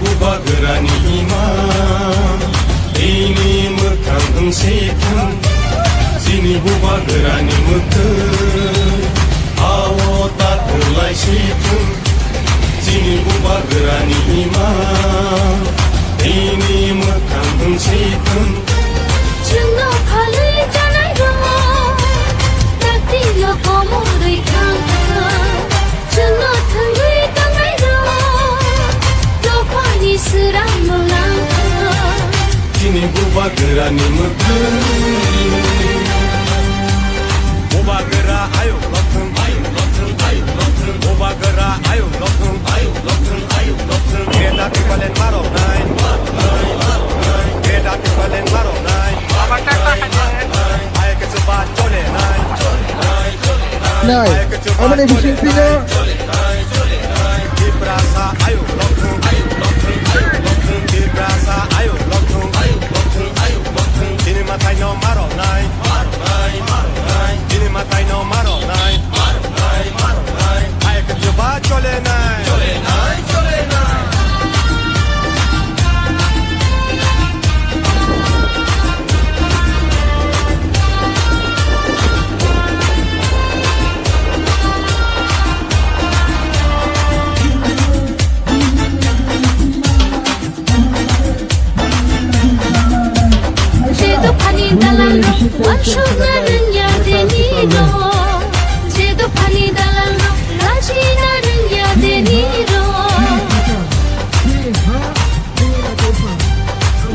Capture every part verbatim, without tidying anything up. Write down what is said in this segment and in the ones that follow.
Bubagrani ima, bini mwkhang wngsi thung, chini bubagrani mwkhwng, ao ta kwlai si thung, chini bubagrani ima, bini mwkhang wngsi thung. Chwngno phalwi chanai rok, taktino komorwi thang thang. Chwngno thangwi tongnairok, dophani swrangno nangkha. Chini bubagrani mwkhwng. Bubagra ayuk lothwng, ayuk lothwng, ayuk lothwng. Bubagra ayuk lothwng, ayuk lothwng, ayuk lothwng. Greater Tipraland maroknai, maroknai, maroknai. Greater Tipraland maroknai. Nai, amoni bising pino. Tiprasa ayuk lothwng, ayuk lothwng, ayuk lothwng. Tiprasa ayuk lothwng, ayuk lothwng, ayuk lothwng. Chini mwtai no maroknai, maroknai, maroknai. Chini mwtai no maroknai, maroknai, maroknai. Ayuk chuba chole nai. Chole nai, chole nai. Je dophani dalalrok wansukna rwngya denirok. Je dophani dalalrok rajina rwngya denirok.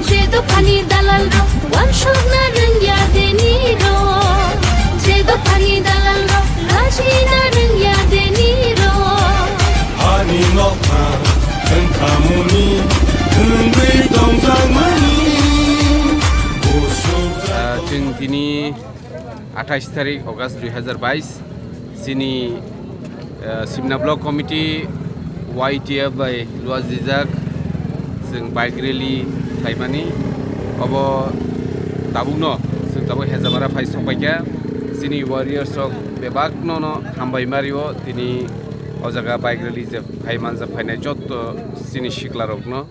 Je dophani dalalrok wansukna rwngya denirok. Je dophani dalalrok rajina rwngya denirok. Ani nokha wngkhamuni wngwi tongjakmani. Ah, chwng tini athais tarik August dui hazar bais, chini, eh, Simna Block Committee, Y T F bai luas dijak, chwng bike rally khlaimani. Obo tabukno chwng tabuk Hejamara phai sokpaikha. Chini warriors rok bebakno no hambai mario, tini o jaga bike rally je phai manjak phainai jotto chini sikla rokno.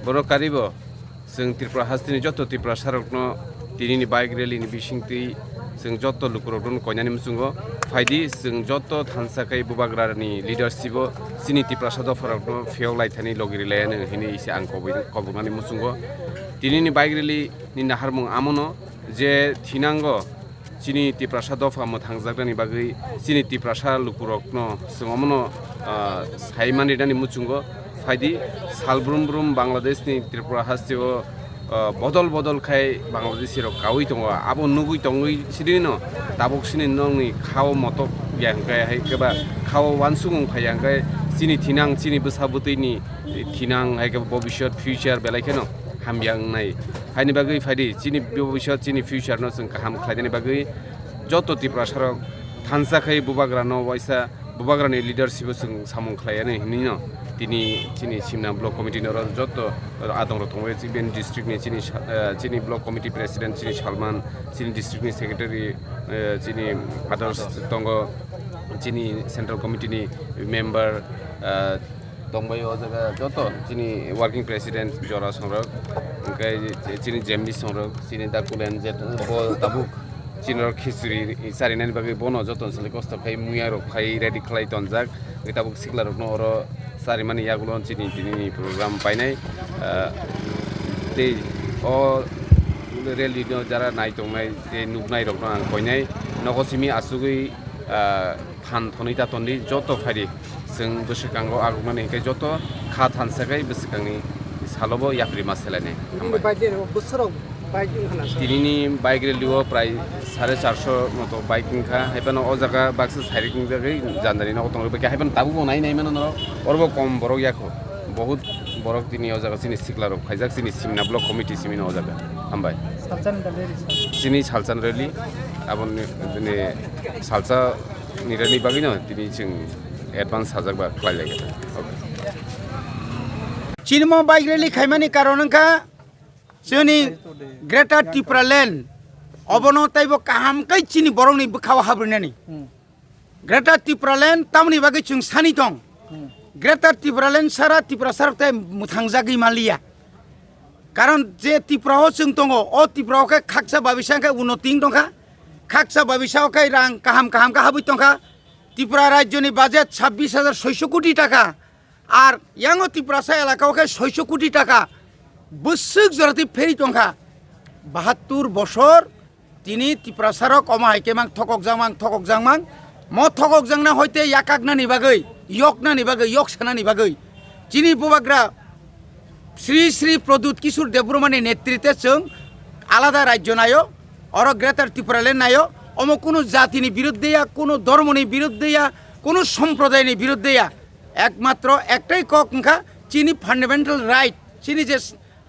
Borok karibo. Chwng Tripura hasteni joto Tiprasarokno tinini bike rally ni bisingtwi chwng joto lukurokno koinani muchungo phaidi, chwng joto thansa khai Bubagrani leadership o chini Tiprasa dopharokno phiyok laithani logi rilaiya nw hwnwi se ang kobui-, koboknani muchungo. Tinini bike rally ni naharmung amono je thinango, chini Tiprasa dopha mwthangjaknani bagwi chini Tiprasa lukurokno chwng omono, ah, sai manrinani muchungo phaidi. Sal brum brum Bangladeshni Tripura hasteo, ah, bodol bodol khai Bangladeshi rok kaui tongo, abo nugui tongwi sinino tabuk sini nongni khao motok ya hwnkhe hai khe ba khao wansukmung phai ya hwnkhe chini thinang chini bwsa bwtwini thinang hai khe bobiswt future belai kheno hamya wngnai. Haini bagwi phaidi chini bobiswt chini future no chwng kaham khlainani bagwi joto Tiprasarok thansa khai Bubagrano waisa Bubagrani leadership o chwng samung khlaiya nw hinwi no tini chini Simna Block Committee ni oro joto adongrok tongo, chini district ni chini sa-, eh, chini Block Committee President chini Salman, chini district ni Secretary, eh, chini others tongo, chini Central Committee ni member, eh, tongbai o jaga joto chini working president Jora songrok, hwnkhe chini Jembi songrok, chini Dakulen jet bo tabuk chini rok khichuri charinani bagwi bono joto sale kosto khai muya rok khai ready khlai tonjak. Hwnkhe tabuk sikla rokno oro charimani yagulo chini tinini program painai, ah, tei o rally no jara nai tongnai tei nuknai rokno ang koinai nogo simi asugwi, ah, phan thonwi ta tondi joto phaidi. Chwng bwswkango aguknani hinkhe joto kha thansa khai bwswkangni salobo yapri ma selainai. Nini hambai. Bike rok bwswrok bike wngkha na sa? Tinini bike rally o prai sare charso moto bike wngkha. Haiphano o jaga baksa sairik wngjagwi jandani nogo tongwi bakhe haiphano tabukbo nai nai mano norok. Orobo kom borok yakho. Bohut borok tini o jaga chini sikla rok khaijak chini Simna Block Committee simino o jaga. Hambai. Salsa ni dalai risa. Chini salsa ni rally. Aboni, bini salsa ni rally bagwi no tini chwng advance sajak ba khlai lai kha. Okay. Chini mo bike rally khaimani karon wngkha chini Greater Tipraland obono taibo kaham kai chini borokni bwkhao habrinani. Hmm. Greater Tipraland tamoni bagwi chwng sani tong. Hmm. Greater Tipraland sara Tiprasarok tei mwthangjagwi manliya. Karon je Tripura o chwng tongo, o Tripura o khe khaksa babisa khe unnoti wng tongkha, khaksa babisa o khe rang kaham kaham khe habwi tongkha. Tripura rajyoni budget sabbish hajar soiso koti taka, ar yango Tiprasa elaka o khe soiso koti taka bwswk jora twi pherwi tongkha. Bahattur bosor tini Tiprasarok omo hai khe mang thokokjak mang thokokjak mang, mo thokokjakna hoite yakaknani bagwi, yoknani bagwi, yok sanani bagwi chini bubagra Sri Sri Pradyut Kishore Debbarmani netrite chwng alada rajyo naio, oro Greater Tipraland naio, omo kunu jatini biruddhe ya, kunu dhormoni biruddhe ya, kunu somprodayni biruddhe ya, ekmatro ektai kok wngkha chini fundamental right, chini je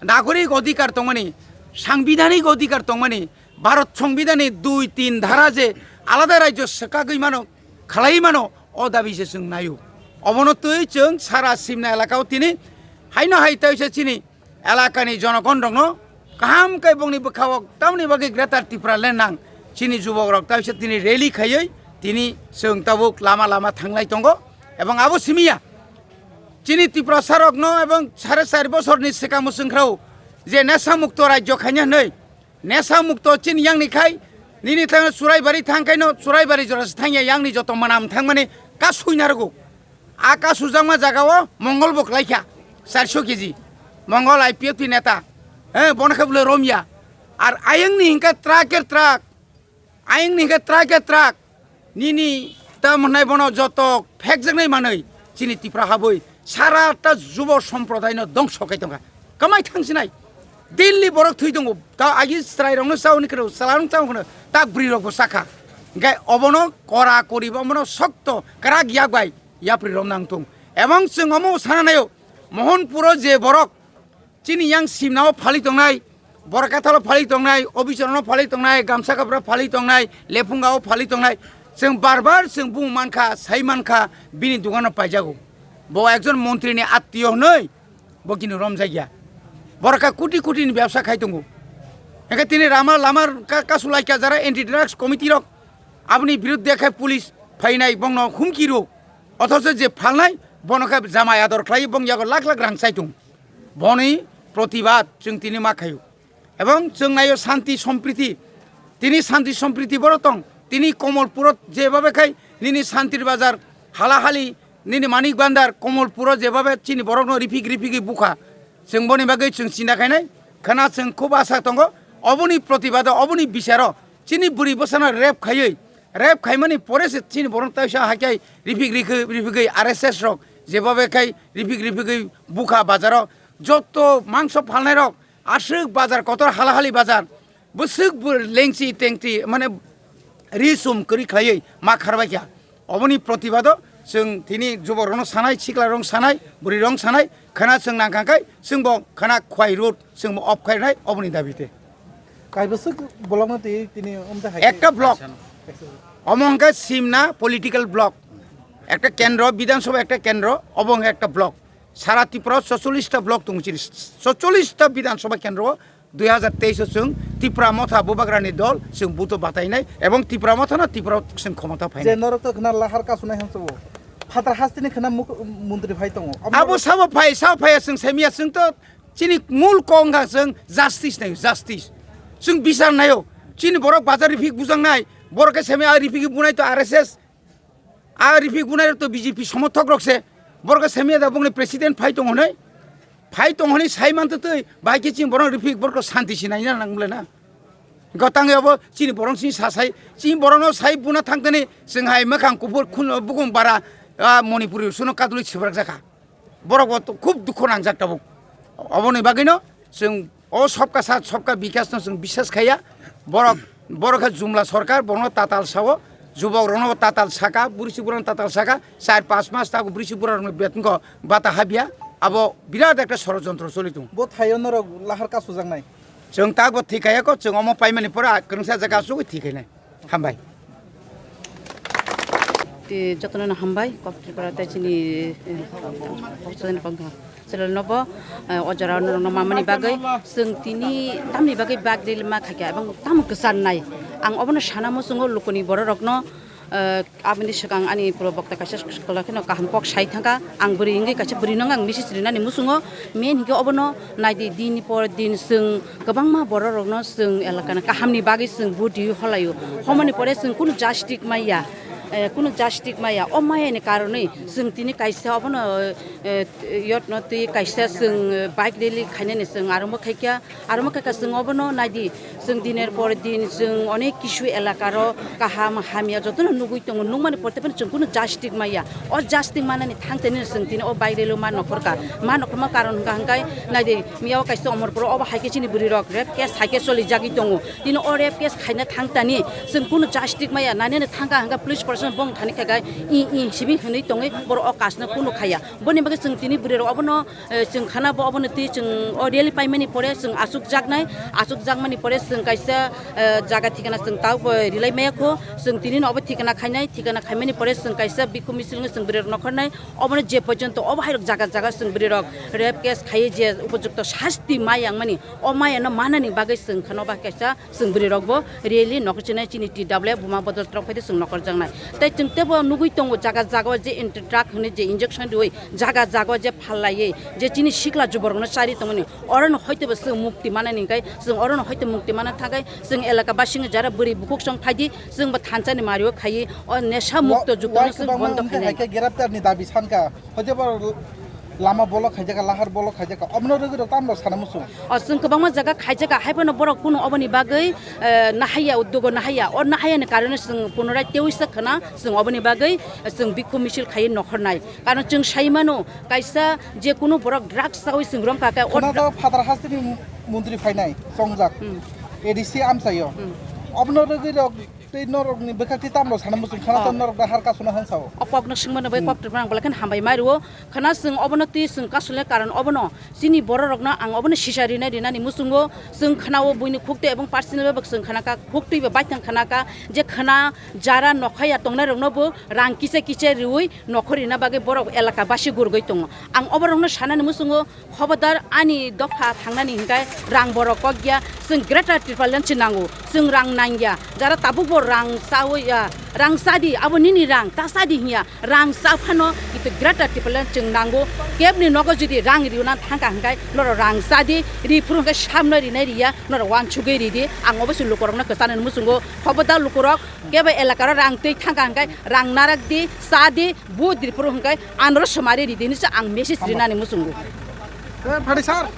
nagorik odhikar tongmani, sangbidanik odhikar tongmani, Bharat Songbidanni dui tin dhara je alada rajyo swkagwi mano, khalai mano, o dabi se chwng naio. Obono twi chwng sara Simna elakao tini haino hai tei se chini elakani jonogon rokno kaham khe bongni bwkhao tamni bagwi Greater Tipraland nang chini jubokrok tei se tini rally khaiwi tini chwng tabuk lama lama thanglai tongo. Ebong abo simiya chini Tiprasarokno ebong sare char bosorni swkang mwswngkhrao je nesa mukto rajyo khaina hwnwi, nesa mukto chini yangni khai, nini thangno Churaibari thang khaino, Churaibari jorasa thangya yangni joto manam thangmani kasui narwgo. A kasujakma jagao Mongol bo klaikha, charso keji. Mongol I P F T neta. He, bono khe bole romya. Ar ayangni hinkhe truck er truck. Ayangni hinkhe truck er truck. Nini ta mwnai bono joto phekjaknai manwi chini Tipra habwi sara ta jubo somprodaino dongso khai tongkha. Kamai thangsinai. Daily borok thwi tongo. Ta agi chwrairokno chauni kwrwi, chwlarokno chauni kwrwi, ta bwrwirokbo chakha. Hinkhe obono kora kori bo, omono sokto kwrak yak bai yapri romna wng thung. Ebong chwng omo sana naio, Mohanpuro je borok chini yang Simnao phalwi tongnai, Borkathalo phalwi tongnai, Obichorono phalwi tongnai, Gamsa Kapra phalwi tongnai, Lephungao phalwi tongnai, chwng bar bar chwng bung mankha, sai mankha, bini dukano paijago. Bo ekjon montrini attiyo hwnwi bo kini romjakya. Borok khe koti koti ni bebsa khai tongo. Hinkhe tini rama lama ka-, kasu laikha jara anti drugs committee rok aboni biruddhe khe police phainai bongno humki rwo. Othocho je phalnai bono khe jamai ador khlai bong yago lakh lakh rang chai tong. Boni protibad chwng tini ma khaio. Ebong chwng naio shanti sompriti. Tini shanti sompriti boro tong. Tini Komolpuro jebabe khai nini Shantir Bazar, Halahali, nini Manik Bandar, Komolpuro jebabe chini borokno rifik rifigwi bukha. Chwng boni bagwi chwng chinta khainai. Khana chwng khub asa tongo. Oboni protibado, oboni bicharo chini bwrwi bwsano rape khaiwi, rape khaimani pore se chini borok taisa hai khe rifik rikhi-, rifigwi R S S rok jebabe khai rifik rifigwi bukha bazaro joto mangso phalnai rok aswk bazar kotor Halahali bazar bwswk bo lengchi tengchi mane ri sum kwrwi khlaiwi ma kharbai kha. Oboni protibado chwng tini juborokno sanai, siklarokno sanai, bwrwirokno sanai, khana chwng nang kha khe chwngbo khana khwai rut, chwngbo off khainai oboni dabi te. Kaibwswk block no twi tini omte hai Ekta block. Omo hwnkhe Simna political block. Ekta kendro, Bidhan Sabha ekta kendro, obo hwnkhe ekta block. Sara Tripura o socholish ta block tongo chini. Socholish ta Bidhan Sabha kendro o dui hajar teis o chwng Tipra Motha Bubagrani dol chwng buto batainai ebong Tipra Motha no Tipra o chwng khomota phainai. Je norok to khna lahar kasunai hwnsugo. Phatar hasteni khna muk-, montri phai tongo. Abo sabo phai, sabo phai chwng saimya chwng to chini mul kok wngkha chwng justice naio, justice. Chwng bichar naio. Chini borok bazar rifik bujaknai, borok khe saimya rifik bunai to R S S. A rifik bunai rok to B J P somothok rok se, borok se mia da bongni president phai tong hwnwi, phai tong hwnwi sai man twi, bai khe chini borok rifik borok santi si naina nang bole na. Gotang abo chini borok sini sa sai, chini borok no sai buna thang tani, chwng hai makhang kuphur khun bukung bara, ah, Manipuri suno kadulwi sibrak jakha. Borok bo to khub dukho nangjak tabuk. Oboni bagwino chwng o sobka sat sobka bikas no chwng biswas khaiya. Borok, borok khe jumla sorkar, borokno tatal sao, jubok rokno tatal saka, bwrwi si burano tatal saka, char panch mas tago bwrwi si burarokno betongo bata habya. Abo birat ekta sorojontro choli tongo. Bo thaio norok lahar kasu jaknai. Chwng tak bo thik khaiya ko, chwng omo paimani pore a kwrwngsa jaga asugwi thik khainai. Hambai. Tei jotono no hambai, kok Tripura tei chini, eh, kok chini pangka. Chwla no bo, eh, o jora no, no mamani bagwi, chwng tini tamni bagwi bag ril ma khaikha, ebong tamo kwchan nai. Ang obono sana muchungo lukuni borok rokno, Eh, aboni swkang ani puro bokta kaisa kwlai kheno kaham kok sai thangkha. Ang bwrwi wngwi kaisa bwrwi no ang message rinani muchungo. Main hinkhe obono naidi, dinni por din chwng kwbangma borok rokno chwng elakani kahamni bagwi chwng vote riwi holaio. Homoni pore chwng kunu justice maya, eh, kunu justice maya. O mayani karonwi chwng tini kaisa obono, eh, yotno twi kaisa chwng, eh, bike rally khainani chwng arombo khaikha. Aro ma kaka chwng obono naidi, chwng diner por din chwng onek kisu elakaro kaham hamya jotono nugwi tongo, nukmani porte phano chwng kunu justice maya. O justice manani thangtani chwng tini o bike rally o ma nokhorkha. Ma nokhorma karon hwnkha hwnkhe naidi, miyao kaisa Omorpuro obo hai khe chini bwrwirok rape case hai khe cholijagwi tongo. Tini o rape case khaina thangtani chwng kunu justice maya, nani ani thangkha hwnkhe police protection bong thani khaikha i i simi hwnwi tongwi borok o kasno kunu khaya. Boni bagwi chwng tini bwrwirok obono Eh, chwng khana bo obono twi chwng o rally paimani pore chwng achukjaknai, achukjakmani pore chwng kaisa, eh, jaga thikana chwng tao bo rilai maya kho, chwng tini no obo thikana khainai, thikana khaimani pore chwng kaisa bhikkhu misil wngwi chwng bwrwirok nokhornai, obono je porjonto obo hairok jaga jaga chwng bwrwirok rape case khaiwi je upojukto sasti ma yangmani, o mayano manani bagwi chwng khana obo kaisa Chwng bwrwi rok bo rally nokol chinai chini T W F buma bodol trok phaidi chwng nokol jaknai. Tai chwng tebo nugwi tongo jaga jaga o je anti truck hwnwi je injection riwi jaga jaga o je phalaiwi je chini sikla juborokno chari tongmani orono hoito bo chwng mukti manani hwnkhe chwng orono hoito mukti mana thangkhe chwng elaka basing jara bwrwi bukhuk song phaidi chwng bo thansa ni mario khaiwi o nesha mukto juktano chwng bondo khainai. Hai khe graftar ni dabi sankha. Hoite bo lama bolok khaijaka, lahar bolok khaijaka, omono rwgwi rok tamno sana muchung. O, chwng kwbangma jaga khaijaka, hai phano borok kunu oboni bagwi, eh, nahaiya, uddogo nahaiya. O nahaiya ni karone chwng punorai teiwi sa khna, chwng oboni bagwi, eh, chwng bhikkhu misil khaiwi nokhornai. Karon chwng sai mano, kaisa je kunu borok drugs chawi chwng romkha khe, o Khna to phatar hasteni montri phainai, chongjak. Hmm. A D C amchaio. Hmm. Omono rwgwi rok Tei norokni bwkhak tei tamrok sana muchung khana Oh. Tei norok da har kasuna han sao. O kokno swngmano bai Hmm. Kok twrwngmano ang bolai kheno hambai mai rwo. Khana chwng obono twi chwng kasulnai karon obono chini bororokno ang obono sisa rinai rinani muchungo. Chwng khanao buini khuktwi ebong personal bai bo chwng khanakha, khuktwi bai baithang khanakha je khana jara nokhaya tongnairokno bo rang kisa kisa riwi nokhor rina bagwi borok elaka basi gurgwi tongo. Ang oborokno sanani muchungo, Khobodar ani dopha thangnani hwnkhe rang borok kok ya, chwng Greater Tipraland se nango, chwng rang nangya, jara tabukbo rang chawi ya, rang chadi, abo nini rang, ta chadi hinya, rang cha phano, kintu Greater Tipraland chwng nango, kebni nogo jodi rang riuna thangkha hwnkhe norok rang chadi, ri phuru hwnkhe samno rinai riya, norok wansugwi ridi, ang obo se lukurokno kwchanani muchungo, khobodar lukurok, kebo elakaro rang twi thangkha hwnkhe rang narak di, cha di, Bo dirpro hwnkhe anoro swmari ridi hinwi se ang message Tamo. Rinani muchungo. Eh, phadi sir.